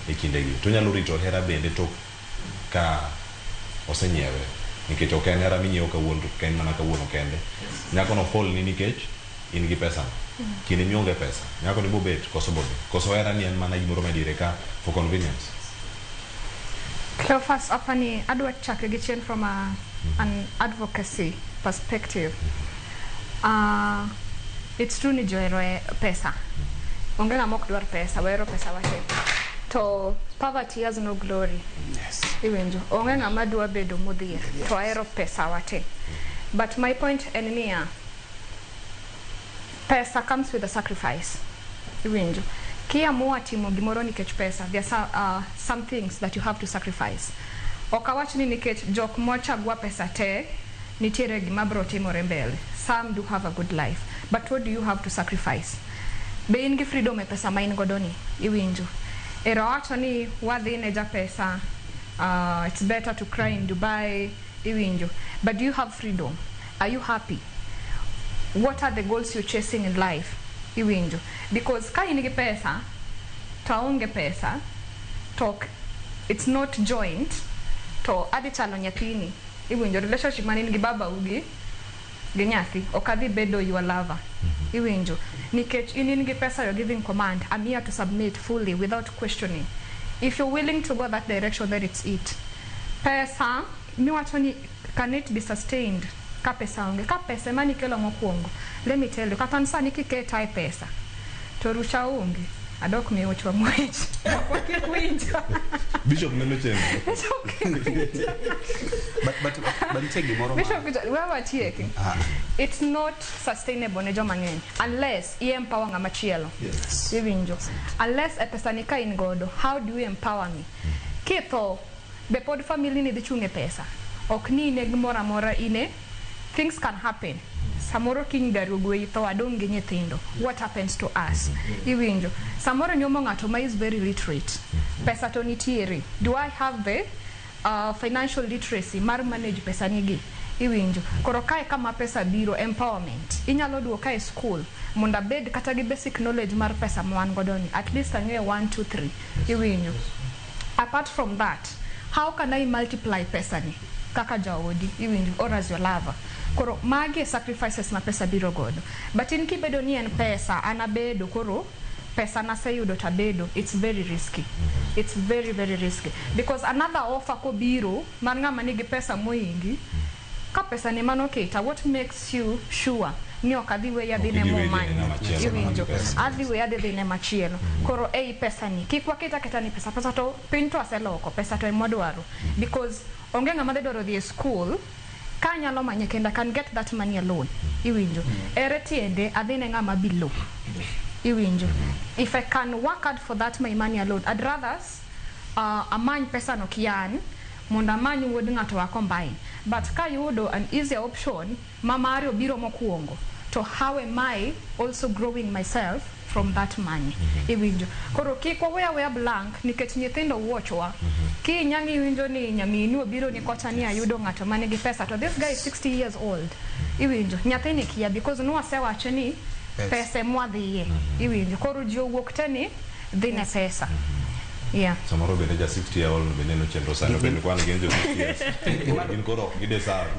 E kindegi to onyalo rito hera bende tok ka osenyiewe, nikech ok en hera minyiewo kawuono to en mana kawuono kende. Nyako no fall ni nikech in gi pesa no. Kinde mionge pesa, nyako ni bobet koso bodhi koso hera ni en mana gimoro madiere ka for convenience. Cleophas, apani adwa chake gi chien from an advocacy perspective. It's true ni johero pesa. Onge ng'ama ok dwar pesa, wahero pesa wate. To poverty has no glory. Iwinjo, onge ng'ama dwa bedo modhier, to ahero pesa wate. But my point en niya, pesa comes with a sacrifice. Iwinjo, kiamua timo gimoro nikech pesa, there are some things that you have to sacrifice. Ok awach ni nikech jok mochagwa pesa te, nitiere gima bro timore mbele. Some do have a good life, but what do you have to sacrifice? Be in gi freedom e pesa ma in godo ni? Iwinjo. Ero wacho ni wadhi ne japesa, it's better to cry in Dubai, iwinjo. But do you have freedom? Are you happy? What are the goals you're chasing in life? Iwinjo. Because ka in gi pesa, to aonge pesa, to it's not joint, to adhi chalo nyathini. Iwinjo, relationship man in gi baba ugi, gi nyathi, ok adhi bedo your lover. Iwinjo. Nikech in gi pesa, you're giving command. I'm here to submit fully without questioning. If you're willing to go that direction, then it's it. Pesa, miwacho ni can it be sustained ka pesa onge? Ka pesa ema nikelo mokwongo, let me tell you, kata an sani kiketa e pesa, to rucha onge. Adok miuchwa ng'wech. Kik winjo. Bishop neno chenro. Bishop kik winjo. But nitie gimoro ma Bishop, we watieki. Ah. It's not sustainable ne joma ng'eny unless i empower ng'ama chielo. Iwinjo. Unless e pesa ni ka in godo, how do you empower me? Kitho, be pod family ni dhi chung' e pesa. Ok ni ine gimoro amora ine, things can happen. Samoro kiny gari ogweyi tho, adong' gi nyithindo. What happens to us? Iwinjo. Samoro nyuomo ng'ato ma is very literate. Pesa to nitiere. Do I have the financial literacy mar manage pesa nigi? Iwinjo. Koro kae kama pesa biro, empowerment. Inyalo duoka e school mondo abed kata gi basic knowledge mar pesa ma wan godo ni. At least ang'eyo 1 2 3. Iwinjo. Apart from that, how can I multiply pesa ni kaka jaodi, iwinjo, or as your lover? Koro magi e sacrifices ma pesa biro godo. But in kibedo ni en pesa, an abedo koro pesa naseyudo tabedo, it's very risky. It's very very risky. Because another offer kobiro mar ng'ama nigi pesa moingi, ka pesa ni mano keta, what makes you sure ni ok adhi weyi adhi ne Ok idhi weyi dhi ne momany? ng'ama chielo ma nigi Iwinjo. pesa. Adhi weyi adhi dhi ne machielo. Koro ei pesa ni, kik waket aketa ni pesa, pesa to piny to aseloko, pesa to ema wadwaro. Because onge ng'ama dhi dwaro dhi e school ka anyalo manye kenda, can get that money alone. Iwinjo. Ere tiende adhi ne ng'ama below. Iwinjo. If I can work hard for that my money alone, I'd rather amany pesa no kian mondo amany wuod ng'ato wa combine. But kayudo an easier option ma mare obiro mokwongo, to how am I also growing myself from that money? Iwinjo. Koro kik wawe aweya blank nikech nyithindo wuochwa. Kinyang' iwinjo ni nyaminu obiro ni kocha ni ayudo ng'ato manigi pesa to this guy is 60 years old. Iwinjo. Nyathini kia because nwasewacho ni Pesa. pesa emwadhiye. Iwinjo. Koro ji owuok te ni dhi ne pesa. Yeah. Samoro bende ja 60 year old bende neno chenro sani, bende kwan gin jo 60 years. Gin koro ok gideserve.